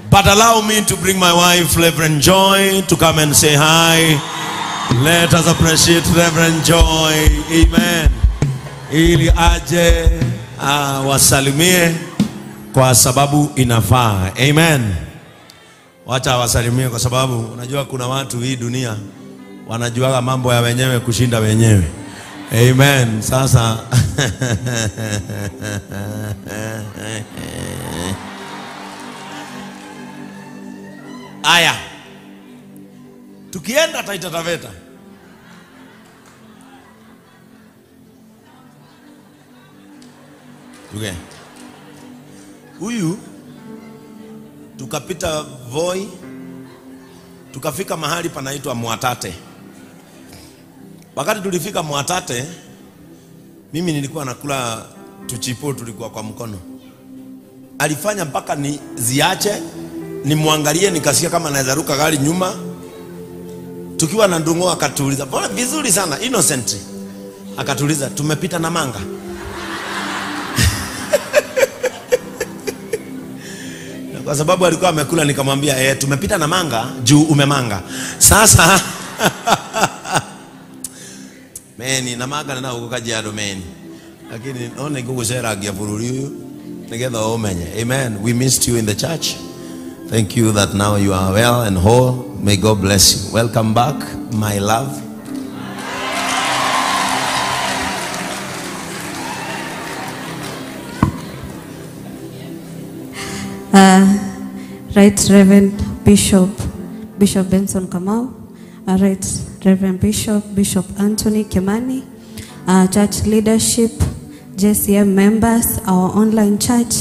But allow me to bring my wife, Reverend Joy, to come and say hi. Let us appreciate Reverend Joy. Amen. Ili aje wasalimie kwa sababu inafaa. Amen. Wacha wasalimie kwa sababu unajua kuna watu hii dunia wanajuaga mambo ya wenyewe kushinda wenyewe. Amen. Sasa aya, tukienda Taita Taveta, okay, huyu tukapita Voi, tukafika mahali panaitwa Mwatate. Wakati tulifika Mwatate, mimi nilikuwa nakula tuchipo, tulikuwa kwa mkono. Alifanya mpaka ni ziache, nimwangalie, nikasikia kama naweza ruka gari nyuma. Tukiwa na Ndung'u akatuuliza, bora vizuri sana, innocent. Akatuuliza, tumepita na manga? Kwa sababu alikuwa amekula, nikamwambia, tumepita na manga, juu umemanga. Sasa meni na manga na huko Kajiado meni. Lakini one nguguceragia bururi uyu nigetha umenye. Amen. We missed you in the church. Thank you that now you are well and whole. May God bless you. Welcome back, my love. Right Reverend Bishop, Bishop Benson Kamau, Right Reverend Bishop, Bishop Anthony Kimani, church leadership, JCM members, our online church,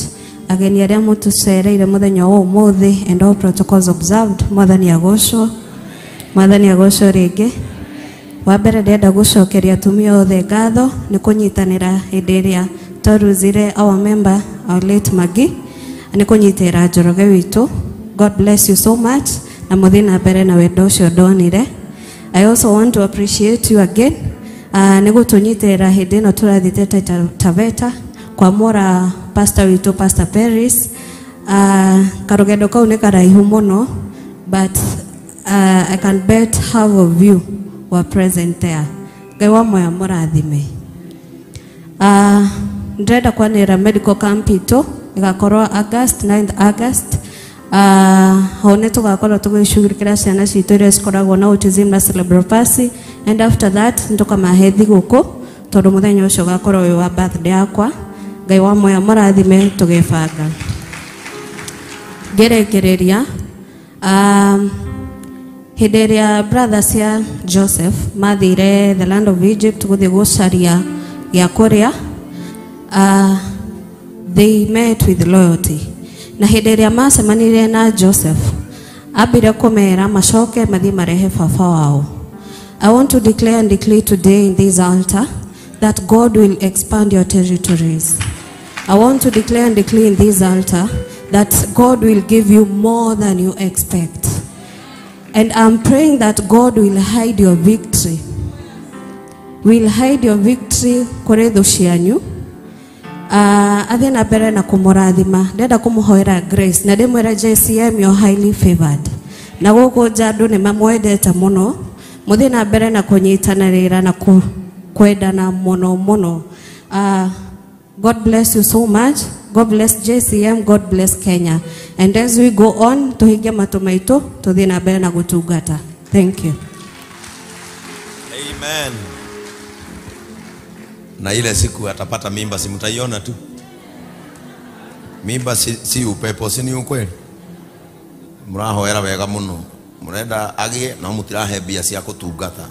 ageni aria mutucereire muthenya wa umuthi, and all protocols observed. Mwathani agocwo, Mwathani agocwo ringi. Wa mbere ndĩrenda gucokeria atumia othe ngatho ni kunyitanira hindi iria twaruzire our member, our late Maggie, ni kunyitira Njoroge witu. God bless you so much na muthii na mbere na wendo ucio ndonire. I also want to appreciate you again ni gutunyitira hindi ino turathite Taita Taveta kwamura pastor witu, Pastor Paris. Karugendo kau ni karaihu muno, but I can bet half of you were present there. Ngai wa moya murathime. Ndĩrenda kwanĩrĩra medical camp itũ ĩgakorwo August 9th August. Hau nĩ tũgakorwo tũgĩcugurĩkĩra ciana citũ iria cikoragwo na autism na cerebral palsy, and after that nĩtũkamahe thigũkũ tondũ mũthenya ũcio ũgakorwo wĩ wa birthday yakwa. Ngai wa moya mũrathime tũgĩbanga. Ngĩrĩkĩrĩria, hĩndĩ ĩrĩa brothers ya Joseph mathire the land of Egypt gũthiĩ gũcaria gĩa kũrĩa, they met with loyalty. Na hĩndĩ ĩrĩa macemanirie na Joseph, ambire kũmera macoke mathiĩ marehe baba wao. I want to declare and declare today in this altar that God will expand your territories. I want to declare and declare in this altar that God will give you more than you expect. And I'm praying that God will hide your victory. Will hide your victory kũrĩ thũ cianyu. Athiĩ na mbere na kũmũrathima. Ndĩrenda kũmũhoera grace na ndĩmwĩre JCM, you're highly favored. Na gũkũ nja andũ nĩ mamwendete mũno. Mũthiĩ na mbere na kũnyitanĩra na kwendana mũno mũno. God bless you so much. God bless JCM. God bless Kenya. And as we go on, tuhinge matũ maitũ, tuthiĩ na mbere na gũtungata. Thank you. Amen. Na ile siku atapata mimba, si mtaiona tu. Mimba si upepo, si ni ukweli. Murahoera wega muno. Murenda agie na mutirahe mbia cia gũtungata.